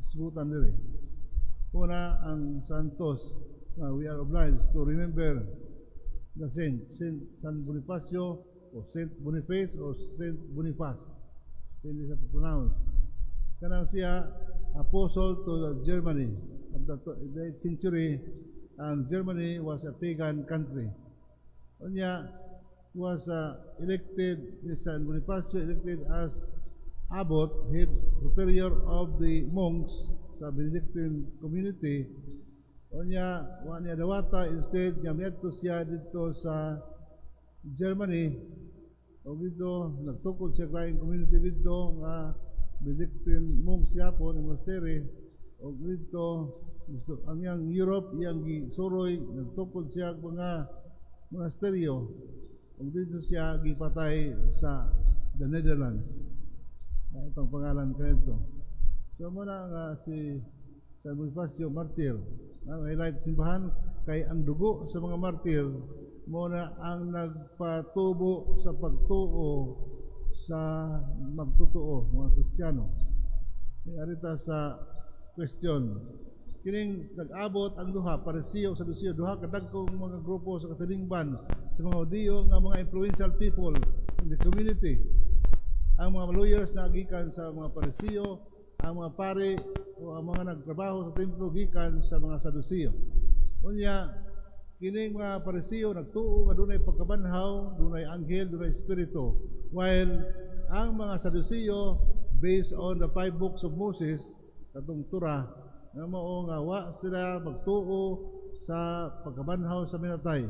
Hisgutan diri. Una, ang santos, we are obliged to remember the saint, Saint San Bonifacio o Saint Boniface o Saint Boniface. Hindi sa pronounce. Kanang siya, apostle to the Germany. At the 8th century, ang Germany was a pagan country. Unya, was elected, San Bonifacio elected as abbot, head superior of the monks sa Benedictine community. Unya, wa niya dawata, instead nga miadto siya didto sa Germany. O didto, nagtukod siya laing community didto nga Benedictine monks yapon, monastery. O didto, gusto, ang iyang Europe, iyang gisuroy, nagtukod siya og mga monasteryo. Ug didto siya gipatay sa the Netherlands. Na itong pangalan kanito. So mao na nga si San Bonifacio martyr. Ang highlight simbahan kay ang dugo sa mga martir mao na ang nagpatubo sa pagtuo sa magtotoo mga Kristiyano. May arita sa question. Kining nag-abot ang duha, Pariseo, Saduceo, duha ka dagkong mga grupo sa katilingban sa mga Hudiyo nga mga influential people in the community. Ang mga lawyers na gikan sa mga Pariseo, ang mga pari o ang mga nagtrabaho sa templo gikan sa mga Saduceo. Unya, kining mga Pariseo nagtuo nga dunay pagkabanhaw, dunay anghel, dunay espiritu. While ang mga Saduceo, based on the five books of Moses, katong Torah, nga mao nga wa sila magtuo sa pagkabanhaw sa minatay.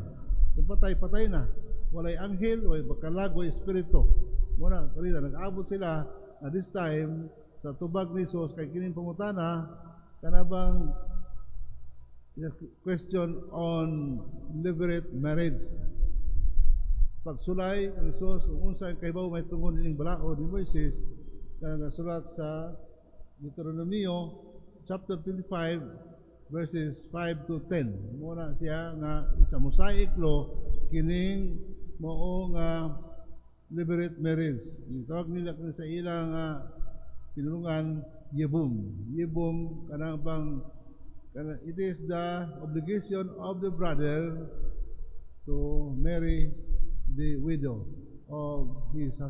Kung patay, patay na. Walay anghel, walay bakalag, walay espiritu. Mao na, kanina, nag-abot sila na this time sa tubag ni Jesus kay kining pangutana kanabang question on levirate marriage. Pagsulay ang Jesus kung unsa ang kahibaw may tungod nining balaod ni Moises nga nasulat sa Deuteronomio chapter 25 verses 5 to 10. Mao na siya nga sa Mosaic law kining mao nga levirate marriage. Gitawag nila kini sa ilang pinulungan yibum. Yibum kanang bang kana, it is the obligation of the brother to marry the widow of his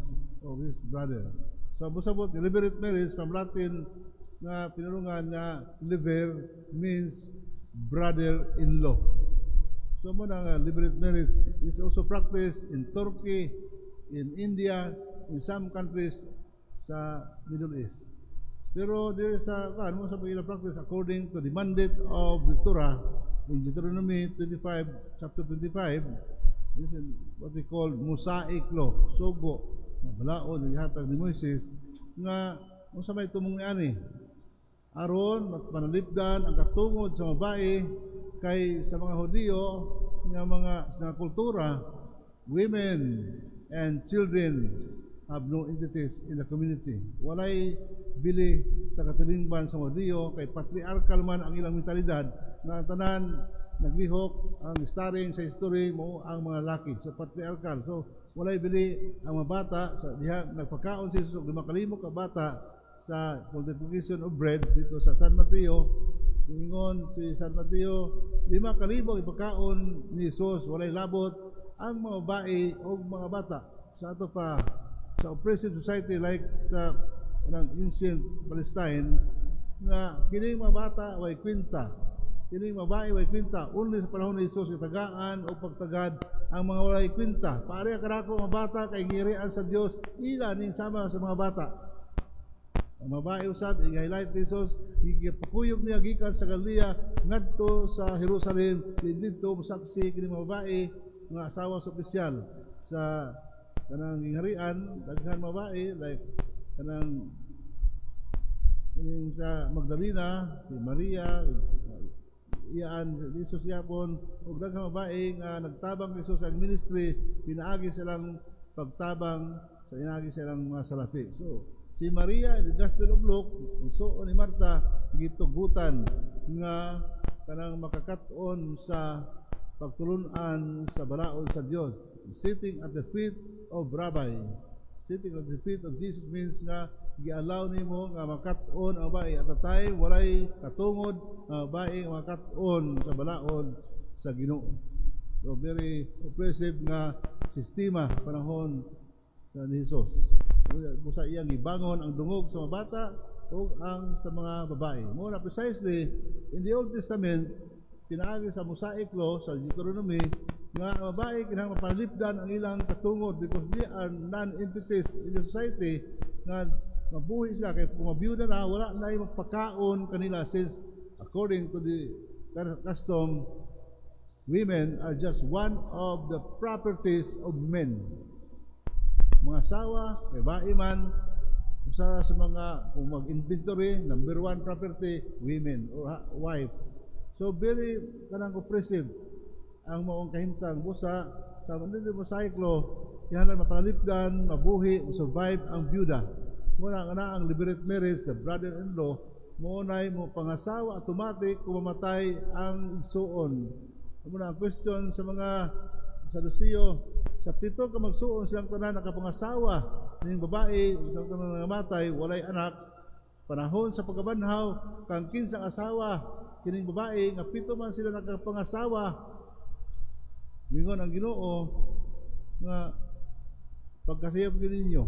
brother. So busabot levirate marriage, from Latin nga pinulungan nga lever means brother-in-law. So mao na nga levirate marriage is also practiced in Turkey, in India, in some countries sa Middle East. Pero there is a ano sa ilang practice according to the mandate of the Torah in Deuteronomy 25, chapter 25, this is what we call Mosaic law, sugo, nga balaod nga gihatag ni Moises nga unsa may tumong niani aron manalipdan ang katungod sa babae, kay sa mga Hudiyo nga mga sa kultura, women and children have no entities in the community. Walay bili sa katilingban sa Hudiyo kay patriarchal man ang ilang mentalidad na ang tanan naglihok ang starring sa history mao ang mga laki sa patriarchal. So walay bili ang mga bata sa diha nagpakaon si Jesus og 5,000 ka bata sa multiplication of bread didto sa San Mateo. Ingon si San Mateo, 5,000 ipakaon ni Jesus, walay labot ang mga babae o mga bata. Sa ato pa sa oppressive society like sa ng ancient Palestine nga kining mga bata way kwenta, kining mga babae way kwenta, only sa panahon ni Jesus gitagaan o pagtagad ang mga walay kwenta. Pareha karako mga bata kay giharian sa Dios ila ning sama sa mga bata. Ang babae usab i-highlight ni Jesus, gipakuyog niya gikan sa Galilea ngadto sa Jerusalem, didto mosaksi kini mga babae nga asawa sa opisyal sa kanang gingharian. Daghan babae like kanang kining sa Magdalena, si Maria, iyaan si Jesus yapon ug daghang babae nga nagtabang kay Jesus ang ministry pinaagi silang pagtabang sa inaagi silang mga salapi. So si Maria in the Gospel of Luke, so ni Marta, gitugutan nga kanang makakat-on sa pagtulunan sa balaod sa Dios. Sitting at the feet of Rabbi, sitting at the feet of Jesus means nga Gi-allow nimo nga makat-on ang babae at the time walay katungod ang babae nga makat-on sa balaod sa Ginoo. So very oppressive nga sistema panahon sa ni Jesus. Busa iyang gibangon ang dungog sa mga bata o ang sa mga babae. Mo na precisely in the Old Testament, pinaagi sa Mosaic Law sa Deuteronomy, nga ang babae kinahanglan mapanalipdan ang ilang katungod because they are non-entities in the society nga mabuhi sila kay kung mabiyuda na, wala na yung magpakaon kanila, since according to the custom, women are just one of the properties of men. Mga asawa, babae man, usa sa mga, kung mag-inventory, number one property, women or wife. So very kanang oppressive ang maong kahimtang. Busa sa Manila Mosaic Law, kinahanglan mapanalipdan, mabuhi, survive ang byuda. Muna nga na ang levirate marriage, the brother-in-law, mo nay mo pangasawa automatic kung mamatay ang igsuon. Muna ang question sa mga Saduceo, sa pito ka magsuon silang tanan nakapangasawa ning babae, silang tanan nangamatay, walay anak, panahon sa pagkabanhaw, kang kinsang asawa kining babae nga pito man sila nakapangasawa? Mingon ang Ginoo nga pagkasiyab ninyo,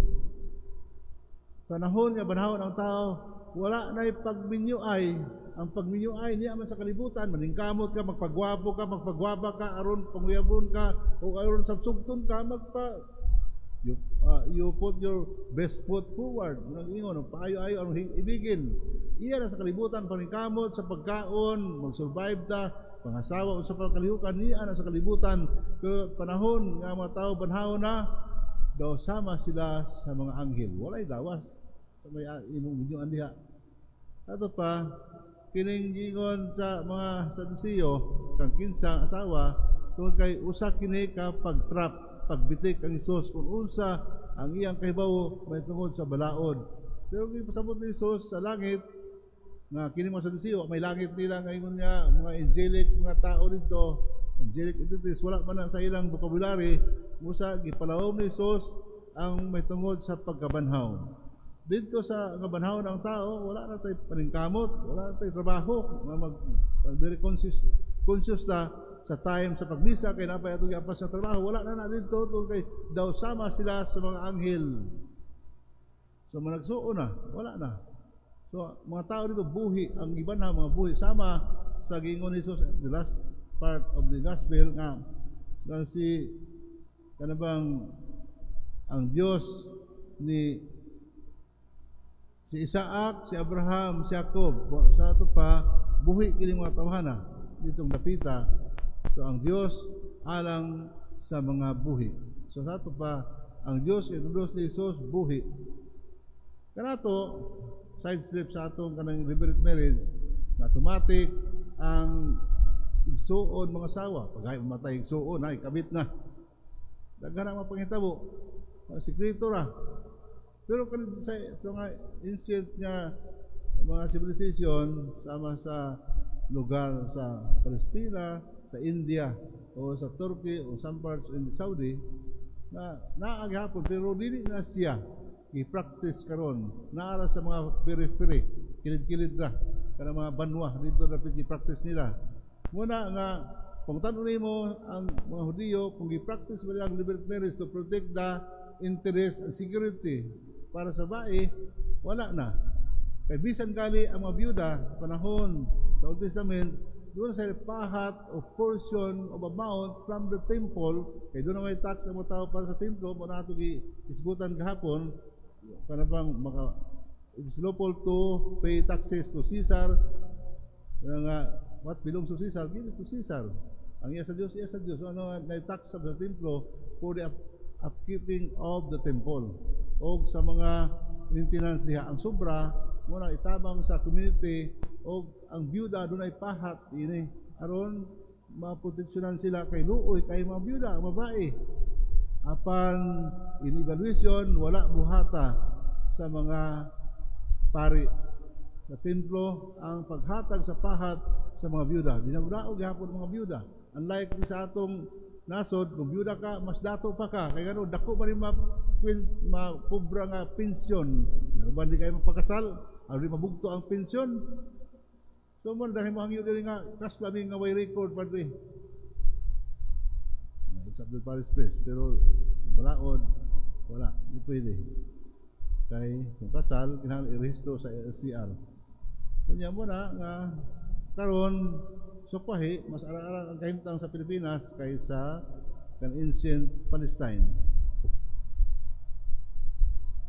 panahon nga banhawon ang tao, wala na'y pagminyo ay ang pagminyo ay niya man sa kalibutan. Maningkamot ka, magpagwapo ka, magpagwapa ka, aron panguyabon ka o aron sabsugton ka, magpa you put your best foot forward. Nang ingon paayo-ayo aron ibigin. Iya na sa kalibutan, paningkamot sa pagkaon, mag-survive ta, pangasawa o sa pagkalihukan, niya na sa kalibutan. Pero panahon nga mga tao banhaw na daw, sama sila sa mga anghel, walay lawas sa may imong minyuan diha. Ato pa kining giingon sa mga Saduceo kang kinsa asawa, tungod kay usa kini ka pagtrap, pagbitik ang Hesus kung unsa ang iyang kahibawo may tungod sa balaod. Pero gipasabot ni Hesus sa langit, nga kini mga Saduceo may langit nila nga ingon niya mga angelic, mga tao dito, angelic entities, wala man na sa ilang vocabulary. Musa gipalawom ni Hesus ang may tungod sa pagkabanhaw. Dito sa nga banhaw ng tao, wala na tay paningkamot, wala na tay trabaho nga mag very conscious na sa time sa pagmisa kay napay atong giapas sa trabaho. Wala na na dito tungod kay daw sama sila sa mga anghel. So managsuo na, wala na. So mga tao dito buhi, ang iba na mga buhi sama sa giingon ni Jesus, the last part of the gospel, nga si kanabang ang Dios ni si Isaac, si Abraham, si Jacob. Sa ato pa, buhi kini mga tawhana ditong dapita. So ang Dios alang sa mga buhi. So sa ato pa, ang Dios introduce ni Jesus, buhi. Kanato, side step sa atong kanang levirate marriage, na automatic ang igsuon mga asawa. Pag ay mamatay igsuon, ay kabit na. Daghan ang mapanghitabo. Sikreto ra. Pero kan sa mga ancient nga mga civilization, sama sa lugar sa Palestina, sa India o sa Turkey o some parts in Saudi na naa gihapon, pero dili na siya i-practice karon. Naara sa mga periphery, kilid-kilid ra kana mga banwa dito dapat i-practice nila. Muna nga kung tan nimo ang mga Hudiyo kung gi-practice ba nila ang levirate marriage to protect the interest and security para sa bae, wala na. Kay bisan gali ang mga byuda panahon sa Old Testament, doon sa pahat o portion of amount from the temple, kay doon na may tax ang mga tao para sa templo. Mo na ato gi isgutan gahapon, kana bang maka it's lawful to pay taxes to Caesar, nga what belongs to Caesar, give it to Caesar. Ang iya sa Dios, iya sa Dios. So, ano nga tax sa templo for the upkeeping of the temple o sa mga maintenance diha. Ang sobra mo na itabang sa community, o ang byuda dunay pahat ini aron maproteksyonan sila kay luoy kay mga byuda ang babae. Apan in evaluation, wala buhata sa mga pari sa templo ang paghatag sa pahat sa mga byuda. Dinagdao gihapon mga byuda, unlike sa atong nasod. Kung byuda ka, mas dato pa ka kay gano dako pa rin ma kubra nga pensyon. Uban di kayo mapakasal, aron di mabugto ang pensyon. So man dahil mohangyo diri nga kasla mi nga way record, padre. It's up to the parish priest, pero sa balaod wala, di pwede. Kay kung kasal, kinahanglan irehistro sa LCR. Kanya mo na nga karon sukwahi mas arang-arang ang kahimtang sa Pilipinas kaysa kan ancient Palestine.